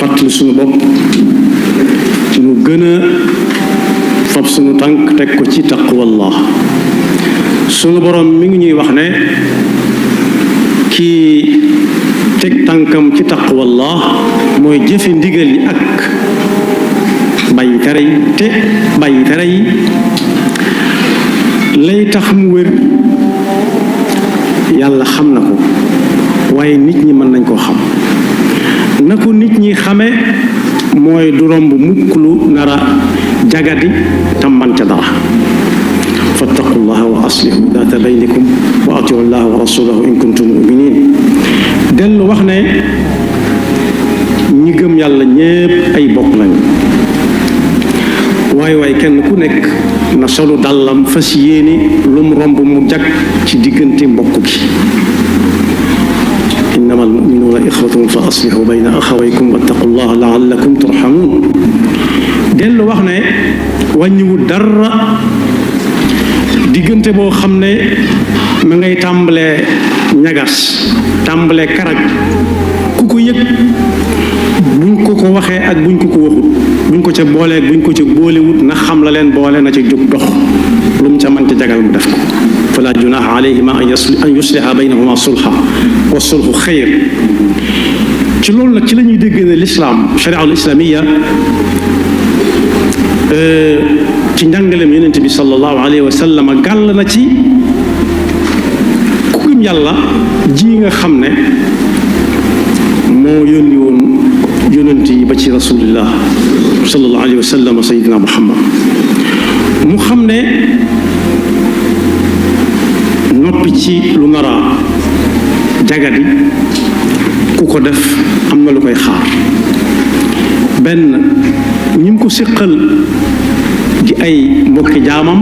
fàttali suñu bopp ñu gën a fab suñu tànk teg ko ci taqwallah. suñu borom mi ngi ñuy wax ne kii teg tànkam ci taqwallah mooy jëfe ndigal yi ak bàyyi tere yi te bàyyi tere yi lay tax mu wér yàlla xam na ko waaye nit ñi mën nañ koo xam na ko nit ñi xame mooy du romb mukk lu nara jagadi tam man ca dara fattaqullaha wa aslihu daata baynikum wa atiu llaha wa rasulahu in kuntum muminin dellu wax ne ñi gëm yàlla ñépp ay bokk lañu waaye kenn ku nekk na solu dàllam fas yéene lu mu romb mu jag ci diggante mbokk gi innama almuminuuna ixwatun fa aslihu bayna axawaykum wattaqullaha laallakum turhamun dellu wax ne wàññiwul dara diggante boo xam ne ma ngay tàmbalee ñagas tàmbalee karaj ku ko yëg buñ ko ko waxee ak buñ ko ko waxut buñ ko ca boolee buñ ko ca boolewut na xam la leen boole na ca jóg dox lu mu ca mënta jagal mu def ko fala junaha alayhima an yusliha baynahuma sulha wa sulhu xayr ci loolu nag ci la ñuy dégg ne lislaam sharia al islamiya ci njàngaleem yonent bi sallallahu alayhi wa sallam gàll na ci ku gëm yàlla ji nga xam ne moo yónni woon yonent yi ba ci rasulillah sallallahu alayhi wa sallam sayidina muhammad mu xam ne noppi ci lu nara jagadi ku ko def am na lu koy xaar benn ñi mu ko séqal di ay mbokki jaamam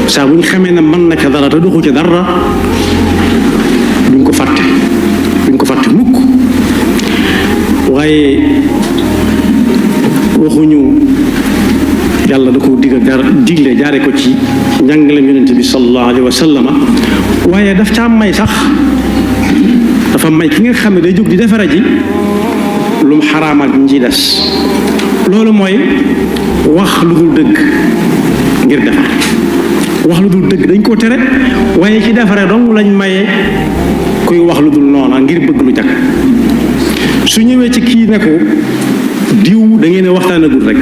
saa bu ñu xamee ne mën na ca dara te doxu ca dara duñ ko fàtte mukk waaye waxuñu yàlla da ko digle jaare ko ci njàngaleem yonent bi sallallahu alayhi wa sallam waaye daf caa may sax dafa may ki nga xam ne day jóg di defara ji lu mu xaraamal ñu ciy des loolu mooy wax lu dul dëgg ngir defar wax lu dul dëgg dañ koo tere waaye ci defare dong lañ maye kuy wax lu dul noona ngir bëgg lu jag su ñëwee ci kii ne ko diw da ngeen a waxtaanagul rek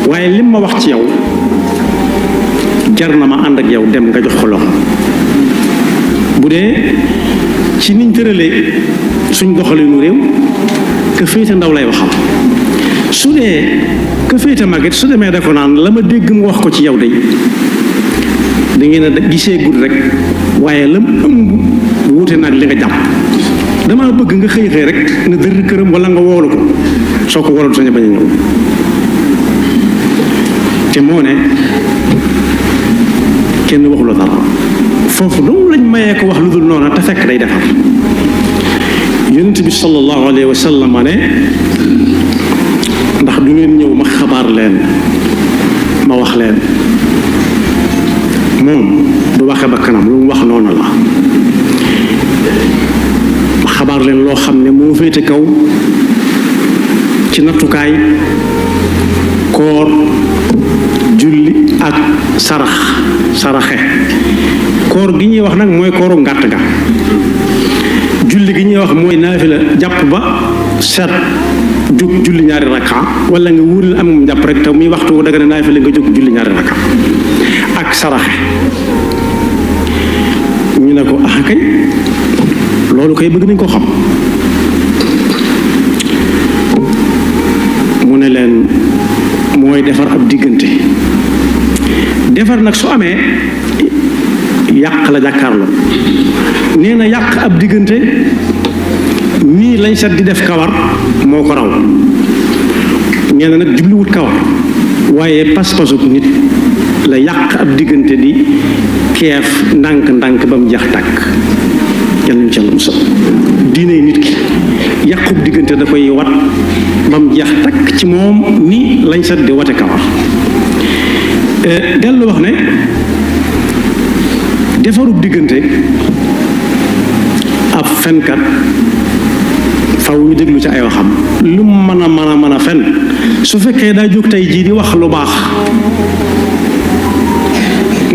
waaye lim ma wax ci yow jar na ma ànd ak yow dem nga jox ko loxo bu dee ci niñ tëralee suñ doxalinu réew ka féete ndaw lay waxal su dee ka féete màgget su demee da ko naan la ma dégg mu wax ko ci yow day da ngeen a gisee gud rek waaye lam ëmb wuute nag li nga jàpp dama bëgg nga xëy rek na dër këram wala nga woolu ko soo ko woloon sañ a bañ a ñëw te moo ne kenn waxula dara foofu dong lañ mayee ko wax lu dul noona te fekk day defar yonent bi sallallahu alayhi wa sallam ne ndax du ngeen ñëw ma xabaar leen ma wax leen moom du waxe ba kanam lu mu wax noonu la ma xabaar leen loo xam ne moo féete kaw ci nattukaay koor julli ak saraxe koor gi ñuy wax nag mooy kooru ngàtt ga julli gi ñuy wax mooy naafila jàpp ba set jóg julli ñaari rakka wala nga wóoril am moom jàpp rek te muy waxtu daga ne naafila nga jóg julli ñaari rakka ak saraxe ñu ne ko ah kay loolu kay bëgg nañ ko xam mu ne leen mooy defar ab diggante defar nag su amee yàq la jàkkaarloo nee na yàq ab diggante nii lañ set di def kawar moo ko raw nee na nag jubluwut kawar waaye pas-pasub nit la yàq ab diggante di keef ndànk-ndànk ba mu jeex tàkk yàlla ñu ci Yàlla musal diine nit ki yàqub diggante da koy wat ba mu jeex tàkk ci moom ni lañ set di wate kawar dellu wax ne defarub diggante ab fenkat faw ñu déglu ci ay waxam lu mën a fen su fekkee daa jóg tey jii di wax lu baax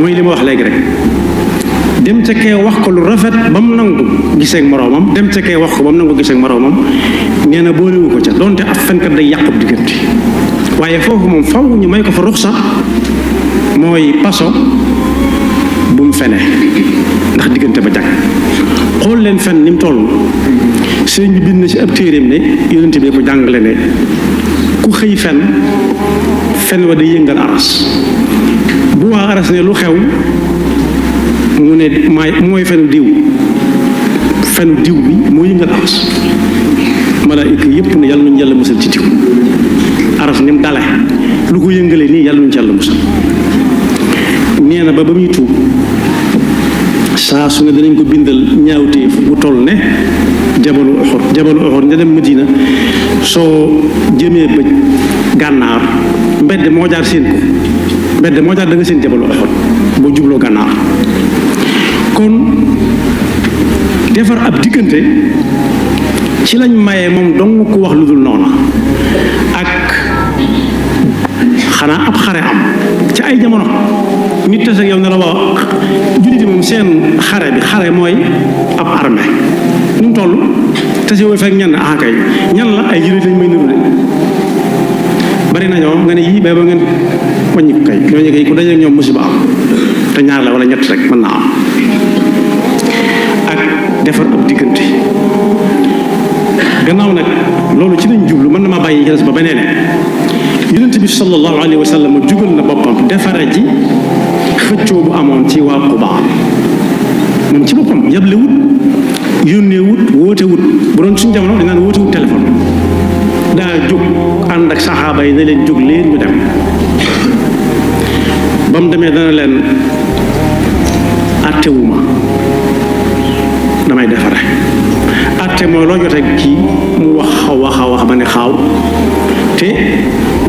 mooy li ma wax léegi rek dem ca kee wax ko lu rafet ba mu nangu giseeg moroomam dem ca kee wax ko ba mu nangu giseeg moroomam nee na boolewu ko ca donte ab fenkat day yàqub diggante waaye foofu moom faw ñu may ko fa ruxsa mooy paso bu mu fene ndax diggante ba jag xool leen fen ni mu toll sëñ bi bind na ci ab téeréem ne yonent bi ko jàngale ne ku xëy fen wa day yëngal aras bu waa aras ne lu xew mu ne mooy fenu diw bi moo yëngal aras malaayika yépp ne yàlla nañu yàlla musal ci diw aras ni mu dale lu ko yëngalee nii yàlla nañu ci yàlla musal nee na ba muy tuub saa su ne danañ ko bindal ñaawteef bu toll ne jabalu Uhud nga dem Madina soo jëmee bëj gànnaar mbedd moo jaar seen ko mbedd moo jaar da nga seen jabalu Uhud boo jubloo gànnaar kon defar ab diggante ci lañ mayee moom dong ku wax lu dul noona ak xanaa ab xare am ci ay jamono nit tase ak yow ne la wax jullit moom seen xare mooy ab armée nu mu toll tase woo fekk ñan kay ñan la ay jullit lañ may niru de bari nañoo nga ne yii ba ngeen wàññi ko kay ñooñu kay ku dajeeg ñoom musiba am te ñaar la wala ñett rek mën naa am ak defar ab diggante gannaaw nag loolu ci lañ jublu mën na ma bàyyi ci ba beneen yonent bi sallallahu alayhi wa sallam jugal na boppam defare ji xëccoo bu amoon ci waa Quba moom ci boppam yable wut yónnee wut woote wut bu doon suñu jamono dañ naan woote wut téléphone daa jóg ànd ak saxaaba yi ne leen jóg leen ñu dem ba mu demee dana leen attewuma damay defare atte mooy loo jotee kii mu wax ba ne xaaw te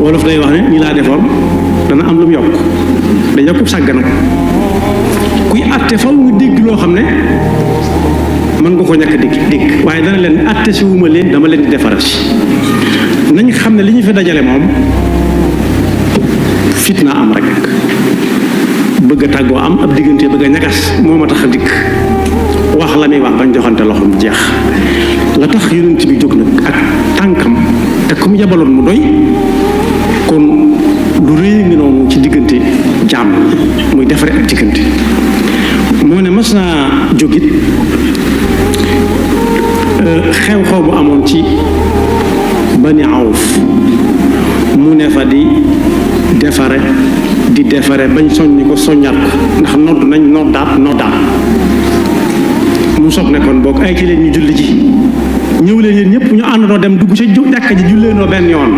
wolof day wax ne ñi laa defoon dana am lu mu yokk da yokkub sàgganam kuy atte faw nga dégg loo xam ne mën nga ko ñàkk dégg waaye dana leen atte si wuma leen dama leen di defaral si nañ xam ne li ñu fi dajale moom fitna am rek bëgg a tàggoo am ab diggante bëgg a ñagas moo ma tax a dikk wax la muy wax bañ joxante loxo mu jeex la tax yonent bi jóg nag ak tànkam te ku mu yabaloon mu doy kon lu rëy ngi noonu ci diggante jaam muy defare ak diggante moo ne mas naa jógit xew-xew bu amoon ci Bani Awf mu ne fa di defare bañ soññi ko soññaat ko ndax nodd nañ noddaat mu soog ne kon boog ay ci leen ñu julli ji ñëw leen yéen ñëpp ñu àndandoo dem dugg ci jàkka ji julleenoo benn yoon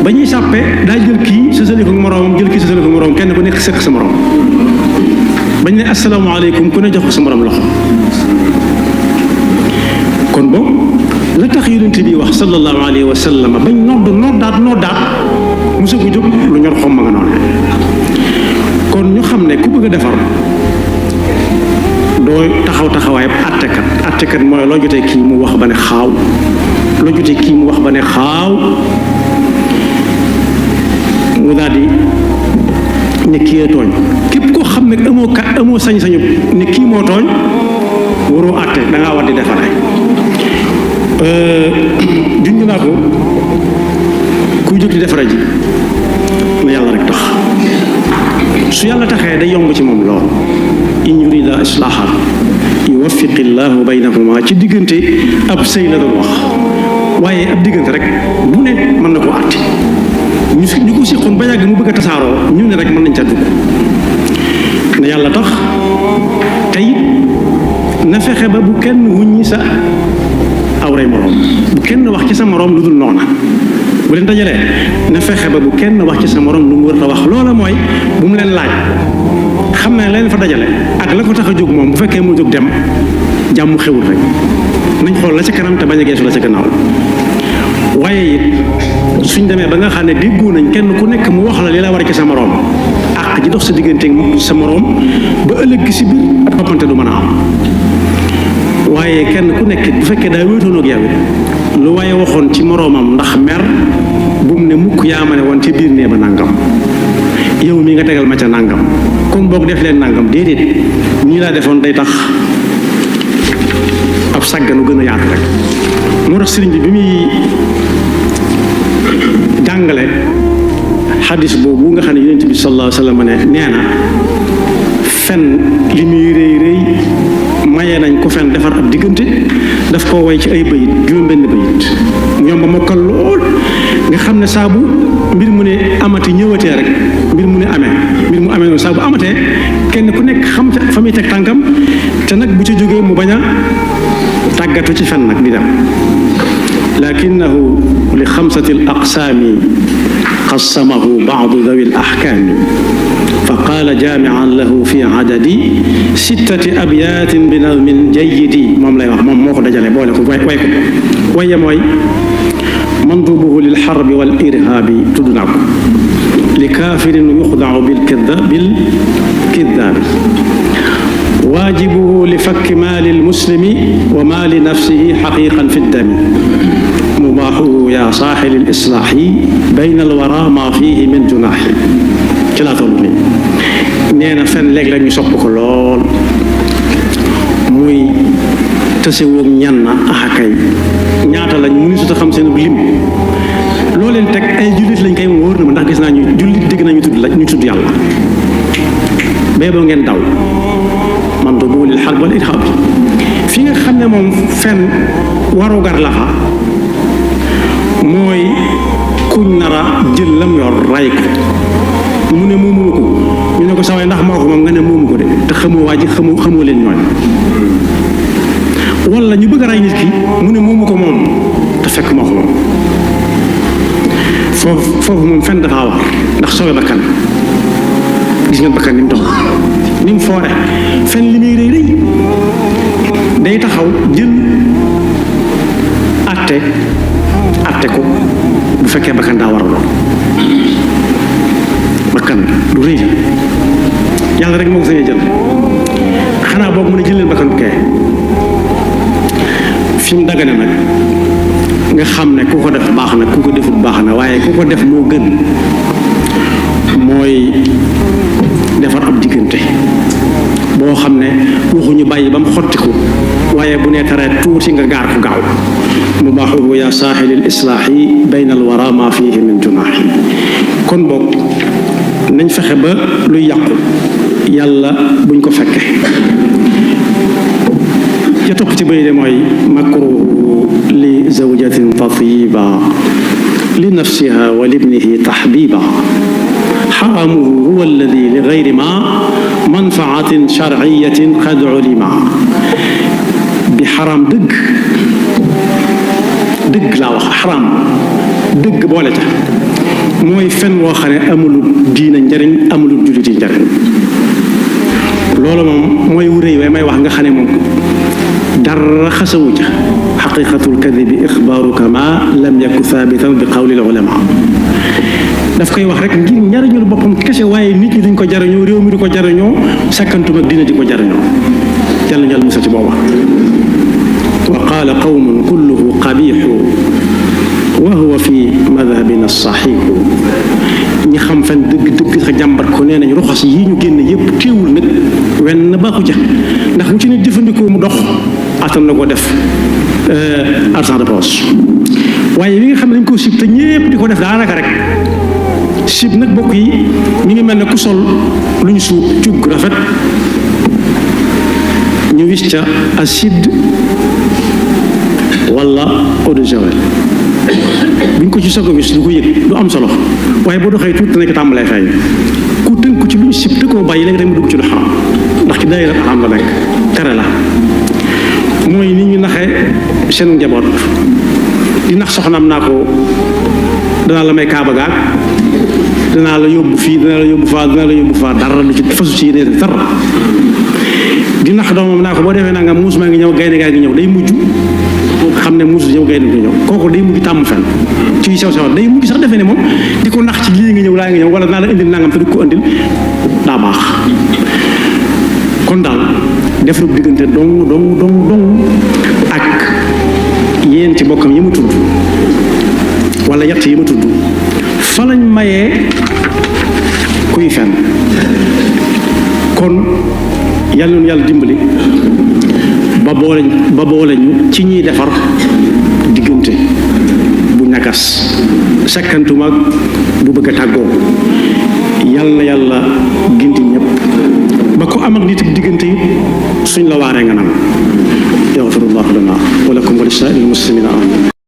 ba ñuy sàppe daa jël kii sësali ko moroomam jël kii sësali ko moroom kenn ku nekk sëkk sa moroom bañ ne asalaamaaleykum ku ne jox ko sa moroom loxo kon boog la tax yonent bi wax sallallahu alayhi wa sallam bañ noddaat mosu ko jóg lu ñor xom ma nga noonu kon ñu xam ne ku bëgg a defar doo taxawaay attekat mooy loo jotee kii mu wax ba ne xaaw mu daal di ne kii tooñ képp koo xam ne amoo sañ-sañu ne kii moo tooñ waroo atte dangaa war di defare junj naa ko kuy jóg di defare ji na yàlla rek tax su yàlla taxee day yomb ci moom lool in yurida islaaha yuwaffiqi llaahu baynahuma ci diggante ab sëy la doon wax waaye ab diggante rek bu ne mën na koo àtte ñu ko siqoon ba yàgg mu bëgg a tasaaroo ñu ne rek mën nañ ca dugg na yàlla tax tey na fexe ba bu kenn wuññi sa awray moroom bu kenn wax ci sa moroom lu dul noona bu leen dajalee na fexe ba bu kenn wax ci sa moroom lu mu war a wax loola mooy bu mu leen laaj xam ne leen fa dajale ak la ko tax a jóg moom bu fekkee moo jóg dem jàmm xewul rek nañ xool la ca kanam te bañ a geesu la ca gannaaw waaye it suñ demee ba nga xam ne déggoo nañ kenn ku nekk mu wax la li la war ci sa moroom ak ji dox sa diggante sa moroom ba ëllëg gi si biir ak toppante du mën a am waaye kenn ku nekk bu fekkee daa wéetoon ak yow lu waaye waxoon ci moroomam ndax mer bu mu ne mukk yaa ma ne woon ci biir nee ba nangam yow mi nga tegal ma ca nangam kon boog def leen nangam déedéet ñii laa defoon day tax ab sàgganu gën a yaatu rek. moo tax sëriñ bi muy jàngale xadis boobu nga xam ne yonent bi sallallahu alayhi wa sallam ne nee na fen li muy rëy rëy maye nañ ko fen defar ab diggante daf koo way ci ay bayit juróom-benn bayit ñoom ba mokkal lool nga xam ne saabu mbir mu ne amati ñëwatee rek mbir mu amee noonu saabu amatee kenn ku nekk xam ca fa muy teg tànkam te nag bu ci jógee mu bañ a tàggatu ci fen nag di dem lakinahu li xamsati al aqsaami qassamahu baadu dawi al ahkaami fa qaala jaamian lahu fi adadi sittati abyaatin bi nazmin jayyidi moom lay wax moom moo ko dajale boole ko way ko waye mooy mandubuhu lil xarbi wal irhaabi tudd naa ko li kaafirin yuxdacu bil kidaabi waajibuhu li fakki maali lmuslimi wa maali nafsihi xaqiqan fi ddami mubaaxuhu yaa saaxili lislaaxi bayna alwara maa fiihi min junaaxi ci laa toll nii nee na fen léeg la ñu sopp ko lool muy tësewoog ñan na axakay ñaata lañ mu ni suta xam seen lim loo leen teg ay jullit lañ koy wóor na ma ndax gis naa ñu jullit dégg naa ñu tudd yàlla bee boo ngeen daw man do boolil xarb wal irhab fi nga xam ne moom fen warugar la fa mooy kuñ nara jël lam yor ray ko mu ne moomu ko ñu ne ko saway ndax moo ko moom nga ne moomu ko de te xamoo waa ji xamoo leen ñooñ wala ñu bëgg a ray nit ki mu ne moomu ko moom te fekk moo ko moom foofu moom fen dafa war ndax sowe bakkan gis ngeen bakkan ni mu dox ni mu foore fen li muy rëy rëy day taxaw jël atte ko bu fekkee bakkan daa war a lool bakkan du rëy yàlla rek moo ko sañee jël xanaa boog mën a jël leen bakkan bu kee fi mu dagane nag nga xam ne ku ko def baax na ku ko defut baax na waaye ku ko def moo gën mooy defar ab diggante boo xam ne waxuñu bàyyi ba mu xottiku waaye bu nee taree tuuti nga gaar ko gaaw mubaaxuhu yaa saaxilil islaaxi bayna al wara maa fiihi min junaaxi kon boog nañ fexe ba luy yàqu yàlla buñ ko fekke ca topp ci bay de mooy makruhu li zawjatin tatiba li nafsiha wa libnihi taxbiba xaraamuhu huwa alladi li gayri ma manfaatin sharciyatin qad ulima bi xaraam dëgg laa wax xaraam dëgg boole ca mooy fen woo xam ne amulul diina njariñ amulul julliti njariñ loolu moom mooy wu rëy waaye may wax nga xam ne moom dara xasawu ca xaqiqatul kadibi ixbaaruka ma lam yaku thaabitan bi qawlil ulama daf koy wax rek ngir njariñul boppam kese waaye nit ñi duñ ko jariñoo réew mi du ko jariñoo sakkantuma dina di ko jariñoo yàlla ñal musa ci booba wa qaala qawmun kulluhu qabixu wa huwa fi madhabina saxiixu ñi xam fen dëgg sa jàmbat ko nee nañ roxas yi ñu génn yëpp téewul nag wenn baaxu ca ndax mu ci nit jëfandikoo mu dox attan na ko def argent de poche waaye li nga xam ne dañ ko sib te ñëpp di ko def daanaka rek sib nag bokk yi mi ngi mel ne ku sol lu ñu suub cugg rafet ñu wis ca acide wala eau de javel buñ ko ci soog a wis du ko yëg du am solo waaye boo doxee tuuti dana ko tàmbalee feeñ ku tënku ci lu ñu sib te koo bàyyi léegi tamit dugg ci lu xaram ndax ci daayira xaram la nekk tere la mooy nit ñu naxee seen njaboot di nax soxnaam naa ko danaa la may kaaba gaag danaa la yóbbu fii danaa la yóbbu faa dara lu ci fasu ci yéene dara di nax doomam naa ko boo defee naa nga muus maa ngi ñëw gaynde gaa ngi ñëw day mujj xam ne muus ñëw gaynde ngi ñëw kooku day mujj tàmm fen ci sew sew day mujj sax defee ne moom di ko nax ci lii nga ñëw laa nga ñëw wala naa la indil nangam te du ko indil daa baax kon daal def lu diggante dong wala yett yi ma tudd fa lañ mayee kuy fen kon yàlla nu yàlla dimbali ba boole ñu ci ñiy defar diggante bu ñagas sakkantumaag bu bëgg a tàggoo yàlla na yàlla gindi ñëpp ba ko am ak nit diggante yi suñ la waaree nga nam yaxfirullahu lana wa lakum wa li saa'iril muslimina amin